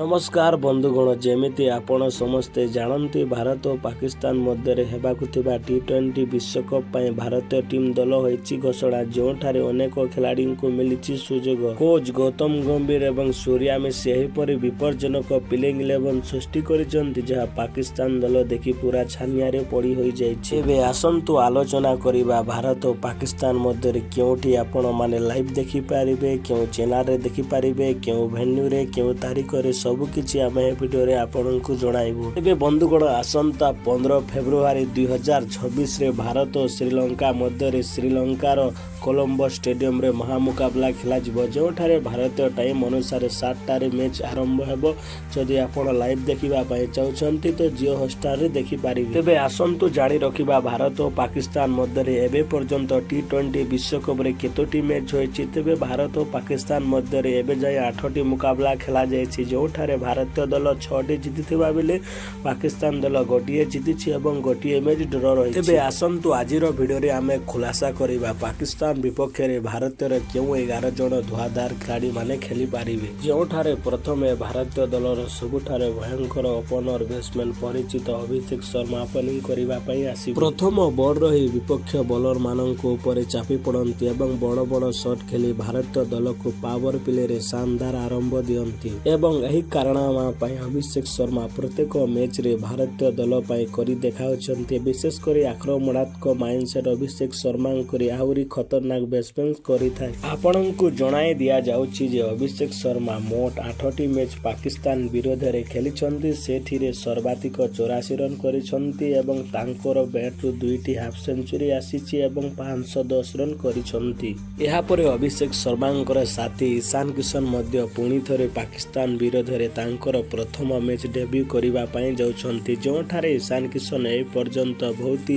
ନମସ୍କାର ବନ୍ଧୁଗଣ, ଯେମିତି ଆପଣ ସମସ୍ତେ ଜାଣନ୍ତି, ଭାରତ ଓ ପାକିସ୍ତାନ ମଧ୍ୟରେ ହେବାକୁ ଥିବା ଟି-20 ବିଶ୍ୱକପ୍ ପାଇଁ ଭାରତୀୟ ଟିମ୍ ଦଳ ହୋଇଛି ଘୋଷଣା, ଯେଉଁଠାରେ ଅନେକ ଖେଳାଳିଙ୍କୁ ମିଳିଛି ସୁଯୋଗ। କୋଚ୍ ଗୌତମ ଗମ୍ଭୀର ଏବଂ ସୂର୍ୟା ମିଶି ଏହିପରି ବିପଜ୍ଜନକ ପ୍ଲେଇଂ ଇଲେଭେନ୍ ସୃଷ୍ଟି କରିଛନ୍ତି, ଯାହା ପାକିସ୍ତାନ ଦଳ ଦେଖି ପୁରା ଛାନିଆରେ ପଡ଼ି ହୋଇଯାଇଛି। ତେବେ ଆସନ୍ତୁ ଆଲୋଚନା କରିବା, ଭାରତ ଓ ପାକିସ୍ତାନ ମଧ୍ୟରେ କେଉଁଠି ଆପଣମାନେ ଲାଇଭ୍ ଦେଖିପାରିବେ, କେଉଁ ଚ୍ୟାନେଲରେ ଦେଖିପାରିବେ, କେଉଁ ଭେନ୍ୟୁରେ, କେଉଁ ତାରିଖରେ, ସବୁକିଛି ଆମେ ଏ ଭିଡ଼ିଓରେ ଆପଣଙ୍କୁ ଜଣାଇବୁ। ତେବେ ବନ୍ଧୁଗଣ, ଆସନ୍ତା 15 ଫେବୃଆରୀ 2026ରେ ଭାରତ ଓ ଶ୍ରୀଲଙ୍କା ମଧ୍ୟରେ ଶ୍ରୀଲଙ୍କାର କଲମ୍ବୋ ଷ୍ଟାଡିୟମରେ ମହାମୁକାବିଲା ଖେଳାଯିବ, ଯେଉଁଠାରେ ଭାରତୀୟ ଟାଇମ୍ ଅନୁସାରେ 7ଟାରେ ମ୍ୟାଚ୍ ଆରମ୍ଭ ହେବ। ଯଦି ଆପଣ ଲାଇଭ୍ ଦେଖିବା ପାଇଁ ଚାହୁଁଛନ୍ତି ତ ଜିଓ ହଟଷ୍ଟାରରେ ଦେଖିପାରିବେ। ତେବେ ଆସନ୍ତୁ ଜାଣି ରଖିବା, ଭାରତ ଓ ପାକିସ୍ତାନ ମଧ୍ୟରେ ଏବେ ପର୍ଯ୍ୟନ୍ତ ଟି-20 ବିଶ୍ୱକପରେ କେତୋଟି ମ୍ୟାଚ୍ ହୋଇଛି। ତେବେ ଭାରତ ଓ ପାକିସ୍ତାନ ମଧ୍ୟରେ ଏବେ ଯାଏଁ ଆଠଟି ମୁକାବିଲା ଖେଳାଯାଇଛି, ଯେଉଁଠାରେ ଭାରତୀୟ ଦଳ ଛଅଟି ଜିତିଥିବା ବେଳେ ପାକିସ୍ତାନ ଦଳ ଗୋଟିଏ ଜିତିଛି ଏବଂ ଗୋଟିଏ ମ୍ୟାଚ୍ ଡ୍ର ରହିଛି। ତେବେ ଆସନ୍ତୁ ଆଜିର ଭିଡ଼ିଓରେ ଆମେ ଖୁଲାସା କରିବା, ପାକିସ୍ତାନ ବିପକ୍ଷରେ ଭାରତର କେଉଁ 11 ଜଣ ଧୁଆଧାର ଖେଳାଳିମାନେ ଖେଳିପାରିବେ, ଯେଉଁଠାରେ ପ୍ରଥମେ ଭାରତୀୟ ଦଳର ସବୁଠାରୁ ଭୟଙ୍କର ଓପନର ବ୍ୟାଟ୍ସମ୍ୟାନ୍ ପରିଚିତ ଅଭିଷେକ ଶର୍ମା ଓପନିଂ କରିବା ପାଇଁ ଆସିବେ। ପ୍ରଥମ ବଲରୁ ହିଁ ବିପକ୍ଷ ବୋଲରମାନଙ୍କ ଉପରେ ଚାପି ପଡ଼ନ୍ତି ଏବଂ ବଡ଼ ବଡ଼ ସଟ୍ ଖେଳି ଭାରତୀୟ ଦଳକୁ ପାୱାର ପ୍ଲେରେ ଶାନଦାର ଆରମ୍ଭ ଦିଅନ୍ତି ଏବଂ ଏହି କାରନାମା ପାଇଁ ଅଭିଷେକ ଶର୍ମା ପ୍ରତ୍ୟେକ ମ୍ୟାଚରେ ଭାରତୀୟ ଦଳ ପାଇଁ କରି ଦେଖାଉଛନ୍ତି। ବିଶେଷ କରି ଆକ୍ରମଣାତ୍ମକ ମାଇଣ୍ଡସେଟ୍ ଅଭିଷେକ ଶର୍ମାଙ୍କର ଆହୁରି ଖତରନାକ ବ୍ୟାଟ୍ସମ୍ୟାନ୍ କରିଥାଏ। ଆପଣଙ୍କୁ ଜଣାଇ ଦିଆଯାଉଛି ଯେ ଅଭିଷେକ ଶର୍ମା ମୋଟ ଆଠଟି ମ୍ୟାଚ୍ ପାକିସ୍ତାନ ବିରୋଧରେ ଖେଳିଛନ୍ତି। ସେଥିରେ ସର୍ବାଧିକ 84 ରନ୍ କରିଛନ୍ତି ଏବଂ ତାଙ୍କର ବ୍ୟାଟରୁ ଦୁଇଟି ହାଫ୍ ସେଞ୍ଚୁରୀ ଆସିଛି ଏବଂ 510 ରନ୍ କରିଛନ୍ତି। ଏହାପରେ ଅଭିଷେକ ଶର୍ମାଙ୍କର ସାଥୀ ଇଶାନ କିଶନ ମଧ୍ୟ ପୁଣି ଥରେ ପାକିସ୍ତାନ ବିରୋଧରେ ତାଙ୍କର ପ୍ରଥମ ମ୍ୟାଚ୍ ଡେବ୍ୟୁ କରିବା ପାଇଁ ଯାଉଛନ୍ତି, ଯେଉଁଠାରେ ଇଶାନ କିଶନ ଏହି ପର୍ଯ୍ୟନ୍ତ ବହୁତ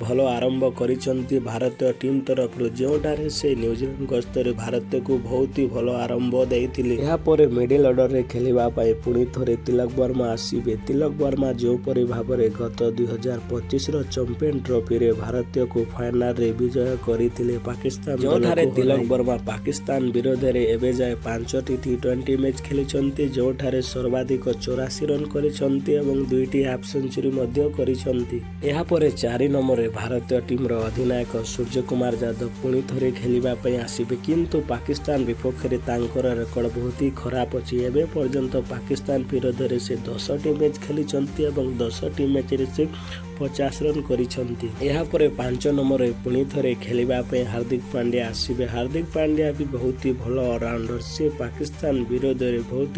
ଭଲ ଆରମ୍ଭ କରିଛନ୍ତି ଭାରତୀୟ ଟିମ୍ ତରଫରୁ, ଯେଉଁଠାରେ ସେ ନ୍ୟୁଜିଲାଣ୍ଡ ଗସ୍ତରେ ଭାରତକୁ ବହୁତ ଭଲ ଆରମ୍ଭ ଦେଇଥିଲେ। ଏହାପରେ ମିଡିଲ ଅର୍ଡରରେ ଖେଳିବା ପାଇଁ ପୁଣି ଥରେ ତିଲକ ବର୍ମା ଆସିବେ। ତିଲକ ବର୍ମା ଯେଉଁପରି ଭାବରେ ଗତ 2025ର ଚାମ୍ପିୟନ ଟ୍ରଫିରେ ଭାରତୀୟକୁ ଫାଇନାଲରେ ବିଜୟ କରିଥିଲେ ପାକିସ୍ତାନ, ଯେଉଁଠାରେ ତିଲକ ବର୍ମା ପାକିସ୍ତାନ ବିରୋଧରେ ଏବେ ଯାଏ ପାଞ୍ଚଟି ଟି-20 ମ୍ୟାଚ୍ ଖେଳିଛନ୍ତି, ଯେଉଁଠାରେ ସର୍ବାଧିକ 84 ରନ୍ କରିଛନ୍ତି ଏବଂ ଦୁଇଟି ହାଫ୍ ସେଞ୍ଚୁରୀ ମଧ୍ୟ କରିଛନ୍ତି। ଏହାପରେ ଚାରି ନମ୍ବରରେ ଭାରତୀୟ ଟିମ୍ର ଅଧିନାୟକ ସୂର୍ଯ୍ୟକୁମାର ଯାଦବ ପୁଣି ଥରେ ଖେଳିବା ପାଇଁ ଆସିବେ। କିନ୍ତୁ ପାକିସ୍ତାନ ବିପକ୍ଷରେ ତାଙ୍କର ରେକର୍ଡ ବହୁତ ହି ଖରାପ ଅଛି। ଏବେ ପର୍ଯ୍ୟନ୍ତ ପାକିସ୍ତାନ ବିରୋଧରେ ସେ 10ଟି ମ୍ୟାଚ୍ ଖେଳିଛନ୍ତି ଏବଂ 10ଟି ମ୍ୟାଚ୍ରେ ସେ 50 ରନ୍ କରିଛନ୍ତି। ଏହାପରେ ପାଞ୍ଚ ନମ୍ବରରେ ପୁଣି ଥରେ ଖେଳିବା ପାଇଁ ହାର୍ଦ୍ଦିକ ପାଣ୍ଡ୍ୟା ଆସିବେ। ହାର୍ଦ୍ଦିକ ପାଣ୍ଡ୍ୟା ବି ବହୁତ ହି ଭଲ ଅଲରାଉଣ୍ଡର। ସେ ପାକିସ୍ତାନ ବିରୋଧରେ ବହୁତ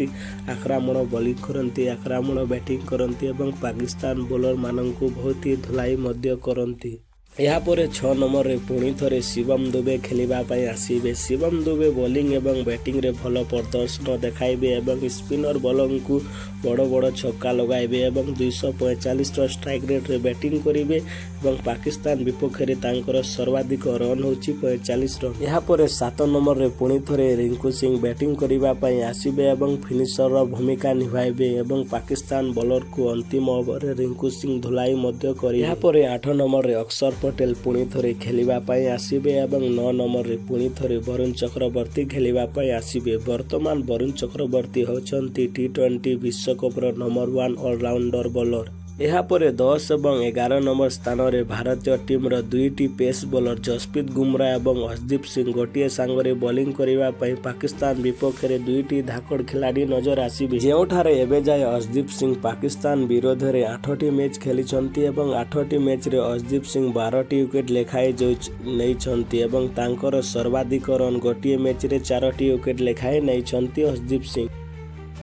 ଆକ୍ରମଣ ବୋଲିଂ କରନ୍ତି, ଆକ୍ରମଣ ବ୍ୟାଟିଂ କରନ୍ତି ଏବଂ ପାକିସ୍ତାନ ବୋଲରମାନଙ୍କୁ ବହୁତ ହି ଧୁଲାଇ ମଧ୍ୟ କରନ୍ତି। ଏହାପରେ ଛଅ ନମ୍ବରରେ ପୁଣି ଥରେ ଶିବମ ଦୁବେ ଖେଳିବା ପାଇଁ ଆସିବେ। ଶିବମ ଦୁବେ ବୋଲିଂ ଏବଂ ବ୍ୟାଟିଂରେ ଭଲ ପ୍ରଦର୍ଶନ ଦେଖାଇବେ ଏବଂ ସ୍ପିନର ବୋଲରଙ୍କୁ ବଡ଼ ବଡ଼ ଛକା ଲଗାଇବେ ଏବଂ 245ର ଷ୍ଟ୍ରାଇକ୍ ରେଟ୍ରେ ବ୍ୟାଟିଂ କରିବେ ଏବଂ ପାକିସ୍ତାନ ବିପକ୍ଷରେ ତାଙ୍କର ସର୍ବାଧିକ ରନ୍ ହେଉଛି 45 ରନ୍। ଏହାପରେ ସାତ ନମ୍ବରରେ ପୁଣି ଥରେ ରିଙ୍କୁ ସିଂ ବ୍ୟାଟିଂ କରିବା ପାଇଁ ଆସିବେ ଏବଂ ଫିନିସରର ଭୂମିକା ନିଭାଇବେ ଏବଂ ପାକିସ୍ତାନ ବୋଲରକୁ ଅନ୍ତିମ ଓଭରରେ ରିଙ୍କୁ ସିଂ ଧୁଲାଇ ମଧ୍ୟ କରିବେ। ଏହାପରେ ଆଠ ନମ୍ବରରେ ଅକ୍ଷର ପଟେଲ ପୁଣି ଥରେ ଖେଳିବା ପାଇଁ ଆସିବେ ଏବଂ ନଅ ନମ୍ବରରେ ପୁଣି ଥରେ ବରୁଣ ଚକ୍ରବର୍ତ୍ତୀ ଖେଳିବା ପାଇଁ ଆସିବେ। ବର୍ତ୍ତମାନ ବରୁଣ ଚକ୍ରବର୍ତ୍ତୀ ହେଉଛନ୍ତି ଟି-20 ବିଶ୍ୱକପର ନମ୍ବର ୱାନ୍ ଅଲରାଉଣ୍ଡର ବୋଲର। ଏହାପରେ 10 ଏବଂ 11 ନମ୍ବର ସ୍ଥାନରେ ଭାରତୀୟ ଟିମ୍ର ଦୁଇଟି ପେସ୍ ବୋଲର ଜସପ୍ରୀତ ବୁମରା ଏବଂ ଅର୍ଶଦୀପ ସିଂ ଗୋଟିଏ ସାଙ୍ଗରେ ବୋଲିଂ କରିବା ପାଇଁ ପାକିସ୍ତାନ ବିପକ୍ଷରେ ଦୁଇଟି ଧାକଡ଼ ଖେଳାଳି ନଜର ଆସିବେ, ଯେଉଁଠାରେ ଏବେ ଯାଏ ଅର୍ଶଦୀପ ସିଂ ପାକିସ୍ତାନ ବିରୋଧରେ ଆଠଟି ମ୍ୟାଚ୍ ଖେଳିଛନ୍ତି ଏବଂ ଆଠଟି ମ୍ୟାଚ୍ରେ ଅର୍ଶଦୀପ ସିଂ 12ଟି ୱିକେଟ୍ ଲେଖାଏଁ ନେଇଛନ୍ତି ଏବଂ ତାଙ୍କର ସର୍ବାଧିକ ରନ୍ ଗୋଟିଏ ମ୍ୟାଚ୍ରେ ଚାରୋଟି ୱିକେଟ୍ ଲେଖାଏଁ ନେଇଛନ୍ତି ଅର୍ଶଦୀପ ସିଂ।